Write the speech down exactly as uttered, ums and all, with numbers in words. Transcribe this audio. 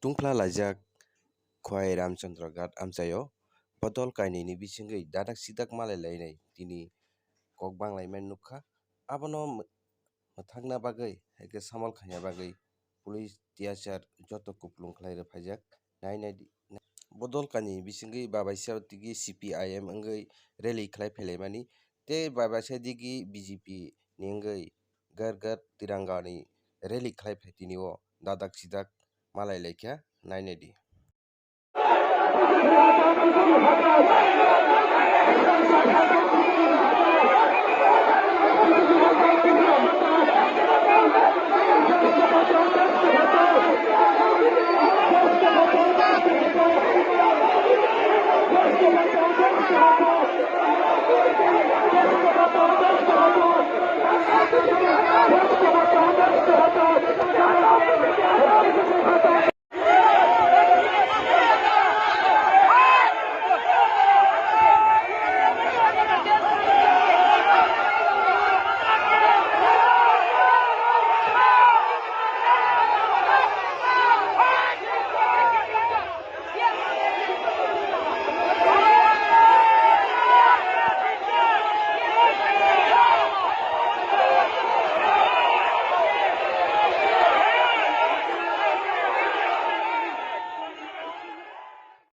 Tungphla laijak Khwai Ramchandra Ghat amchaio bodol kainwini bisingwi dadak sidak malai lainai tini kok banglaimani nukha. Abono mw-, mwthangna bagwi hai khe samol khaina bagwi police tiyachar joto kupulung khlai rw phaijak. Nai nai di. Bodol kainwini bisingwi babaisa tigi C P I M wngwi rally khlai phailaimani tei babaisa digi B J P ni wngwi gar gar tirangani rally khlai phai tini o dadak sidak malai laikha. Nai nai di.